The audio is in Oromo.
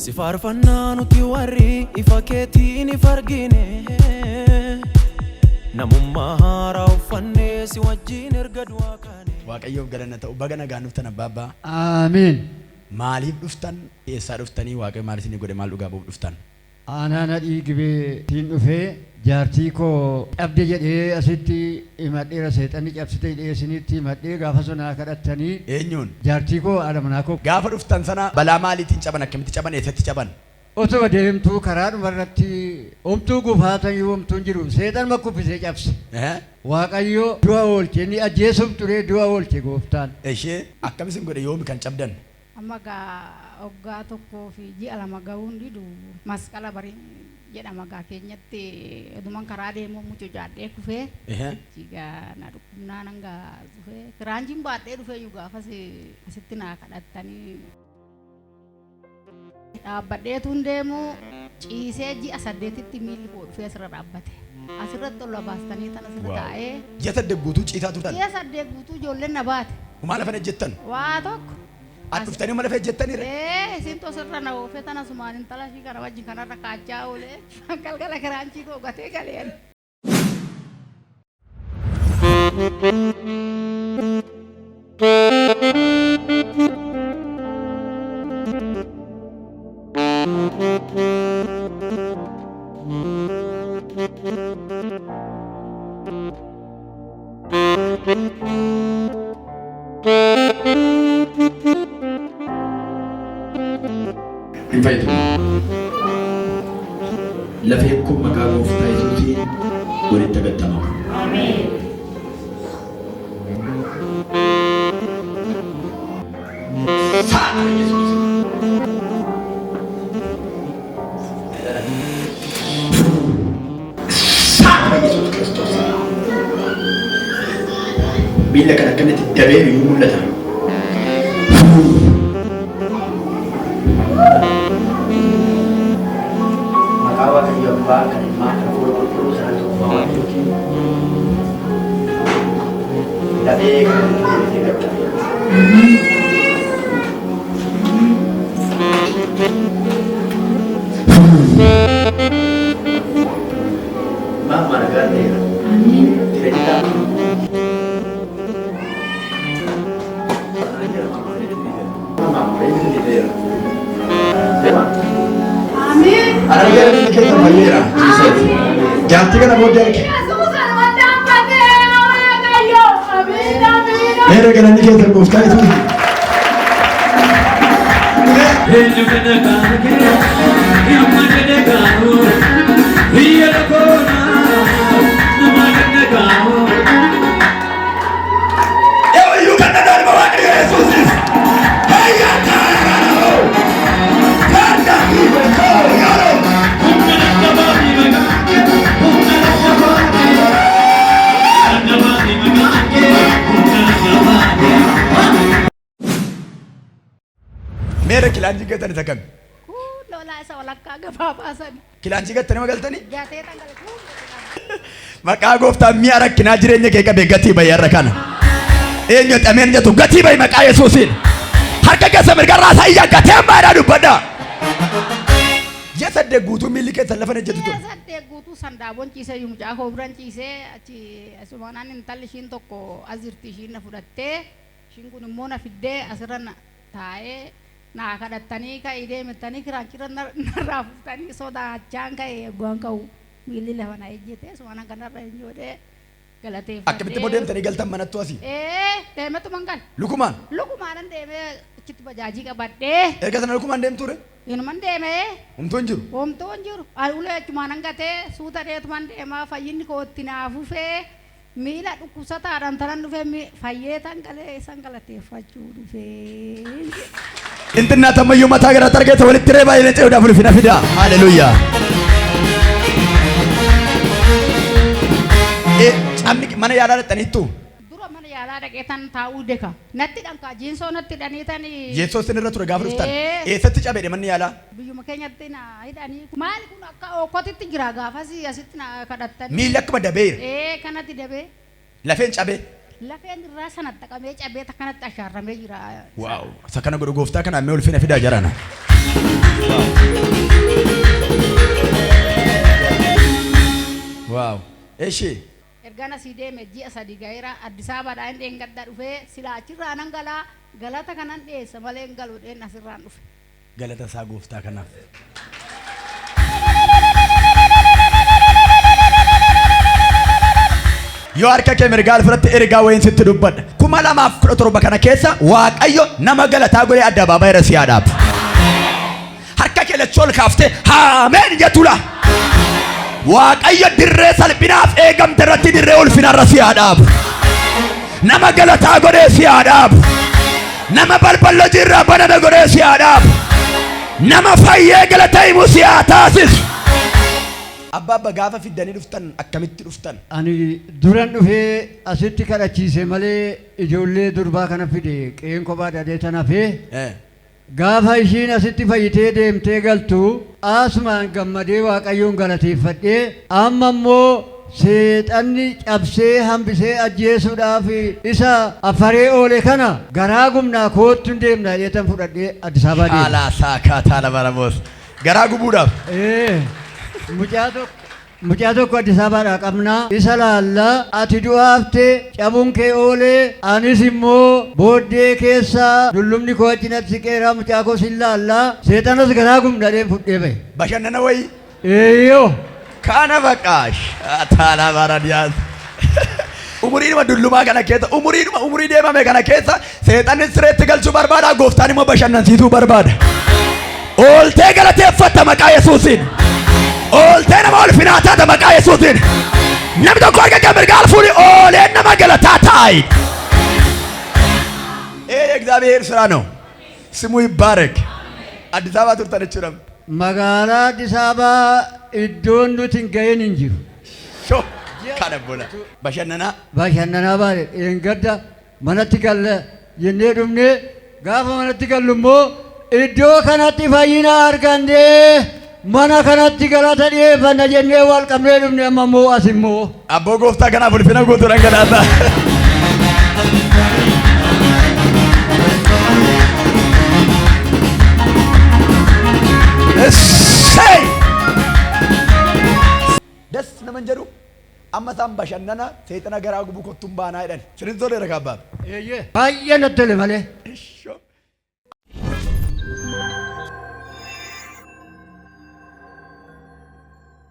Si faarfannaa nuti warri ifa keetiin if argine. Namummaa haaraa uffannee si wajjin erga du'aa kaane. Waaqayyoof galanna ta'u baga nagaan dhuftan abbaa abbaa. Aamiin. Maaliif dhuftan? Eessaa dhuftanii? Waaqayyo maal isinii godhe? Maal dhugaa ba'uuf dhuftan? Aanaa Nadhii Gibee tiin dhufee jaartii koo cabde jedhee asitti himadheera seexanni cabsite jedhee isinitti himadhee gaafa sana naa kadhattanii Eenyuun? jaartii koo haadha manaa koo. Gaafa dhuftan sana balaa maaliitiin caban? Akkamitti caban? Eessatti caban? Otuma deemtuu karaadhuma irratti homtuu gufaatayyuu homtuu hin jiru seexanuma kuffisee cabse. Waaqayyo du'a oolche inni ajjeesuuf ture du'a oolche gooftaan. Eshee akkam isin godhe yoomi kan cabdan? Amma gaa waggaa tokkoo fi ji'a 2 ga'uu hin didu. Masqala bari jedhama gaa keenyatti oduman karaa deemuu mucucaadhee kufee. Achii gaa na dhukkubnaanan gaa dhufee kiraanchiin baadhee dhufeeyyu gaafas asitti naa kadhattanii. Dhaabbadheetuun deemu ciisee ji'a 8tti miilli koo dhufee asirra dhaabbate. Asirratti ol baastanii tan asirra Wow. taa'ee. Ji'a 8 guutuu ciisaa turtan? Ji'a 8 guutuu ijoolleen na baate. Homaa lafa hin ejjettan? Waa tokko. As dhuftanii homaa lafa ejjettaniire? Ee, isintu asirra na oofee tana sumaan intala ishii kana wajjin kanarra kaachaa oolee galgala kiraanchii koo gatee galee ani. Hin fayyitu. Lafeen kun maqaa gooftaa Yesuusiin walitti agattama. Saata Yesuus. Saata Yesuus Kiristoos. Miila kan akkanatti dabee iyyuu mul'ata. Maqaa Waaqayyo Abbaa, kan Ilmaa, kan Hafuura Qulqulluu sadan tokkummaa Waaqayyootiin lafee kana walitti deebisee gaxxame. Maaf mana nagaan ta'eera. Jira Jaartii kana booddee arge. Meera galanni keessan gooftaa Yesuus. Eeyyuu kan dhadhaan Waaqayyo Yesuusis. Hayya taa'aa. Kanda hiikoo. Meera kilaanjii gattan isa kami? Kun lolaa isa walakkaa gabaabaa sani. Kilaanchii gattanii magaltanii? Gatee dhangala kun. Maqaa gooftaan mi'a rakkinaa jireenya kee qabee gatii bahi har'a kana. Eenyu ameen jettu gatii bahi maqaa Yesuusiin. Harka keessa mirgarraa isaa iyyaa gateen baadhaa dubbadhaa. Ji'a 8 guutuu miilli keessan lafa hin ejjetu ture. Ji'a 8 guutuu sandaaboon ciisee iyyuu mucaa koo biran ciisee achi asumaanaan intalli ishiin tokko as jirti ishiin na fudhattee ishiin kun immoo na fiddee asirra na taa'ee naa kadhattanii ka'ii deemettanii kiraanchirra narraa fuutanii sodaachaan ka'e yoggaan ka'u miilli lafa na ejjete sumanan kanarra hin joodhee galateeffadhee. Akkamitti immoo deemtanii galtan manattuu asii? Ee deemetuman gala. Lukumaan? Lukumaanan deemee achitti bajaajii qabadhee. Erga sana lukumaan deemtuure? Inuman deemee. Homtuu hin jiru? Homtuu hin jiru. Ani ulee achumaanan gatee suuta dheetuman deemaa fayyinni koo itti naa fufee. Miila dhukkubsataadhaan tanan dhufee mi fayyeetan galee isan galateeffachuu dhufee jedhe. Intinaa tammayyuu mataa gara targeeta walitti reebaa illee ce'uudhaaf ulfina fidaa. Haleluuyaa. Eh, Cabni mana yaalaa dhaqxaniittu. Dura mana yaalaa dhaqee tan taa'uu deka. Natti dhankaa jiinsoo natti hidhanii tani. Jeessoo isin irra ture gaafa dhuftan. Ee. Eessatti cabedhe manni yaalaa? Biyyuma keenyatti na hidhanii. Maali kun akka okkotitti jira gaafas asitti na kadhattanii. Miilli akkuma dabeera. Ee kanatti dabee. Lafeen cabee. Lafeen irraa sana xaqamee cabee takkanatti ashaarramee jira. Waaw. Isa kana godhu gooftaa kana mee ulfina fidaa jarana. Waaw. Eshi. Ergaan asii deeme ji'a 3 ga'eera. Addis Ababaadhaa inni dheengadda dhufee silaa achirraa nan galaa galata kanan dhiyeessa malee hin galu dheen asirraan dhufe. Galata isaa gooftaa kanaaf. Yoo harka kee mirgaa fudhatte ergaa wayiin sitti dubbadha. 2017 kana keessa Waaqayyo nama galataa godhee addabaabaayii irra si haa dhaabu. Harka kee lachuu ol kaaftee haameen jettu la. Waaqayyo dirree salphinaaf eegamte irratti dirree ulfinarra si haa dhaabu. Nama galataa godhee si haa dhaabu. Nama balbala hojiirraa baname godhee si haa dhaabu. Nama fayyee galata himu si haa taasisu. Abbaa gaafa fiddanii dhuftan akkamitti dhuftan? Ani duran dhufee asitti kadhachiise malee ijoollee durbaa kana fide qe'een kophaa dhadhee tan hafee gaafa ishiin asitti fayyitee deemtee galtu asumaan gammadee Waaqayyoon galateeffadhee amma immoo seexanni cabsee hambisee ajjeesuudhaaf isa afaree oole kana garaa gumnaa koottu hin deemna jedhee fudhadhee Addis Ababaa deeme. Haalaa saakaataa lafa raboos. Garaa gubuudhaaf. Mucaa tokko Addis Ababaadhaa qabnaa isa laallaa ati du'aaftee cabuun kee oolee anis immoo booddee keessaa dullumni koo achi natti siqeeraa mucaa koo sin laallaa seexanas garaa gumnadhee fudhee bahe. Bashannana wayii. Eeyyoo. Kana baqaash. Taalaa baaradiyaas. Umuriidhuma dullumaa kana keessa umuriidhuma umurii deemame kana keessa seexanni sireetti galchuu barbaada gooftaan immoo bashannansiisuu barbaada. Ooltee galateeffatta maqaa Yesuusiin. Ooltee nama ulfinaa taata maqaa Yesuusiin. Namni tokko harka kee mirgaa fuudhi oolee nama galataa taa'i. ይሄ የእግዚአብሔር ስራ ነው። ስሙ ይባረክ። አዲስ አበባ turtan jechuudha. Magaalaa Addis Ababaa iddoon nuti hin gahin hin jiru. Shoo kana bola bashannanaa Bashannanaa baane dheengadda manatti galla jennee dhufnee gaafa manatti gallu immoo iddoo kanatti fayyina argannee mana kanatti galata dhiyeeffanna jennee wal qabnee dhufne amma immoo as immoo. Abboo gooftaa kanaaf ulfina guutuu dhangalaasa. Essay! Das naman jedhu amma isaan bashannana seexana garaa gubuu kottuun baanaa jedhan. Sirriin toleera kaabbaaf. Baay'ee natti tole malee. Ishoo.